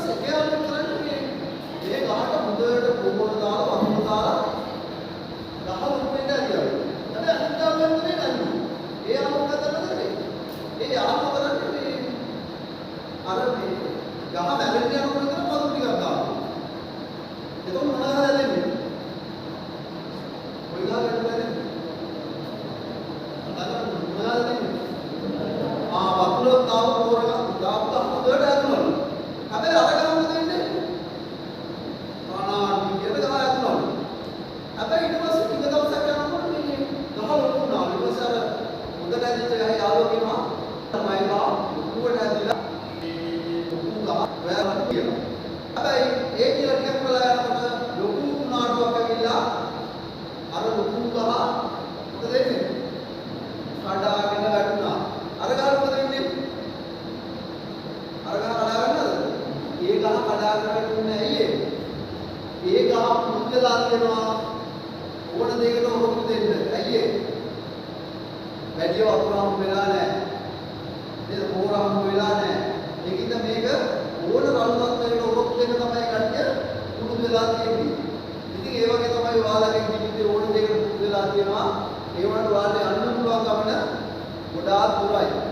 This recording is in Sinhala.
පස්සේ එක යාළුවෙක් කරන්නේ මේ මේ ගහට හොඳට පොහොර දාලා වතුර දාලා ගහ ලොකු වෙන්න ඇරියලු. හැබැයි අනිත් යාළුවා කරේ නැල්ලු. ඒ යාළුවා මොකද කරන්නේ? ඒ යාළුවා කරන්නේ මේ අර මේ ගහ මැරෙන්න යනකොට විතර වතුර ටිකක් දානවා. එතකොට මොන ගහ හැදෙන්නේ? කොයි ගහ හැදෙන්නේ? කතා කරමු, මොන ගහ හැදෙන්නේ? ආ, වතුර දාපු පොහොර දාපු ගහ හොඳට හැදුනලු. හැබැයි අර ගහ මොකද වෙන්නේ? කනාඩු විදියට ගහ හැදුනලු. හැබැයි ඊට පස්සේ ටික දවසක් යනකොට මේ ගහ ලොකු වුණා. ඊට පස්සේ අර හොඳට හැදිච්ච ගහේ යාළුවා කියනවා, මයි ගහ ලොකුවට හැදිලා ලොකු ගහ ඔයාලට කියලා. හැබැයි ඒ කියලා ටිකක් වෙලා යනකොට ලොකු කුණාටුවක් ඇවිල්ලා අර ලොකු ගහ මොකද වෙන්නේ? කඩාගෙන වැටුණා. අර ගහ මොකද වෙන්නේ? අර ගහ කඩා ගන්නවද? ඒ ගහ කඩාගෙන වැටුන්නේ ඇයි ඒ? ඒ ගහ පුරුදු වෙලා තියෙනවා ඕන දෙයකට ඔරොත්තු දෙන්න. ඇයි ඒ? වැඩි වතුර හම්බ වෙලා නැහැ. නේද? පොහොර හම්බ වෙලා නැහැ. ඒකින්ද මේක ඕන රළු තත්ත්වයකට ඔරොත්තු දෙන්න තමයි කට්ටිය පුරුදු වෙලා තියෙන්නේ. ඉතින් ඒ වගේ තමයි ඔයාලගේ ජීවිතේ ඕන දෙයකට පුරුදු වෙලා තියෙනවා. ඒ වුණාට ඔයාලට යන්න පුළුවන් ගමන ගොඩාක් දුරයි.